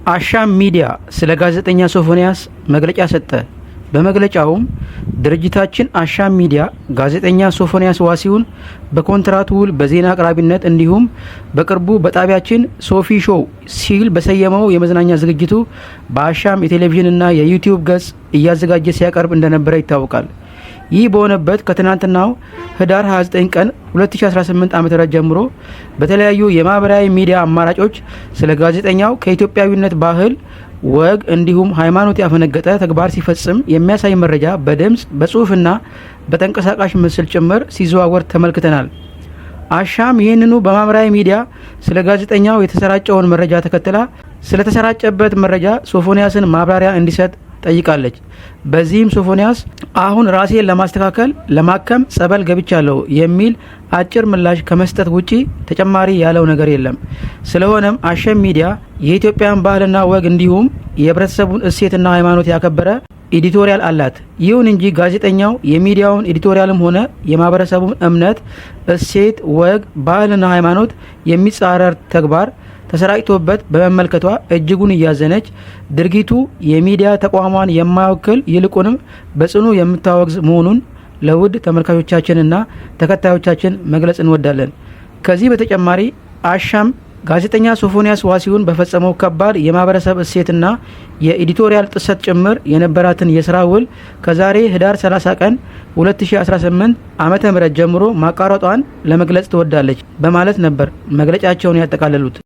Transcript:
አሻም ሚዲያ ስለ ጋዜጠኛ ሶፎንያስ መግለጫ ሰጠ። በመግለጫውም ድርጅታችን አሻም ሚዲያ ጋዜጠኛ ሶፎንያስ ዋሲሁን በኮንትራት ውል በዜና አቅራቢነት እንዲሁም በቅርቡ በጣቢያችን ሶፊ ሾው ሲል በሰየመው የመዝናኛ ዝግጅቱ በአሻም የቴሌቪዥንና የዩቲዩብ ገጽ እያዘጋጀ ሲያቀርብ እንደነበረ ይታወቃል። ይህ በሆነበት ከትናንትናው ህዳር 29 ቀን 2018 ዓ.ም ጀምሮ በተለያዩ የማህበራዊ ሚዲያ አማራጮች ስለ ጋዜጠኛው ከኢትዮጵያዊነት ባህል፣ ወግ እንዲሁም ሃይማኖት ያፈነገጠ ተግባር ሲፈጽም የሚያሳይ መረጃ በድምፅ፣ በጽሁፍና በተንቀሳቃሽ ምስል ጭምር ሲዘዋወር ተመልክተናል። አሻም ይህንኑ በማህበራዊ ሚዲያ ስለ ጋዜጠኛው የተሰራጨውን መረጃ ተከትላ ስለተሰራጨበት መረጃ ሶፎንያስን ማብራሪያ እንዲሰጥ ጠይቃለች። በዚህም ሶፎንያስ አሁን ራሴን ለማስተካከል ለማከም ጸበል ገብቻለሁ የሚል አጭር ምላሽ ከመስጠት ውጪ ተጨማሪ ያለው ነገር የለም። ስለሆነም አሻም ሚዲያ የኢትዮጵያን ባህልና ወግ እንዲሁም የህብረተሰቡን እሴትና ሃይማኖት ያከበረ editorial አላት። ይሁን እንጂ ጋዜጠኛው የሚዲያውን editorial ም ሆነ የማህበረሰቡን እምነት፣ እሴት፣ ወግ፣ ባህልና ሃይማኖት የሚጻረር ተግባር ተሰራጭቶበት በመመልከቷ እጅጉን እያዘነች ድርጊቱ የሚዲያ ተቋሟን የማይወክል ይልቁንም በጽኑ የምታወግዝ መሆኑን ለውድ ተመልካቾቻችንና ተከታዮቻችን መግለጽ እንወዳለን። ከዚህ በተጨማሪ አሻም ጋዜጠኛ ሶፎንያስ ዋሲሁን በፈጸመው ከባድ የማህበረሰብ እሴትና የ editorial ጥሰት ጭምር የነበራትን የስራ ውል ከዛሬ ህዳር 30 ቀን 2018 ዓመተ ምህረት ጀምሮ ማቋረጧን ለመግለጽ ትወዳለች በማለት ነበር መግለጫቸውን ያጠቃለሉት።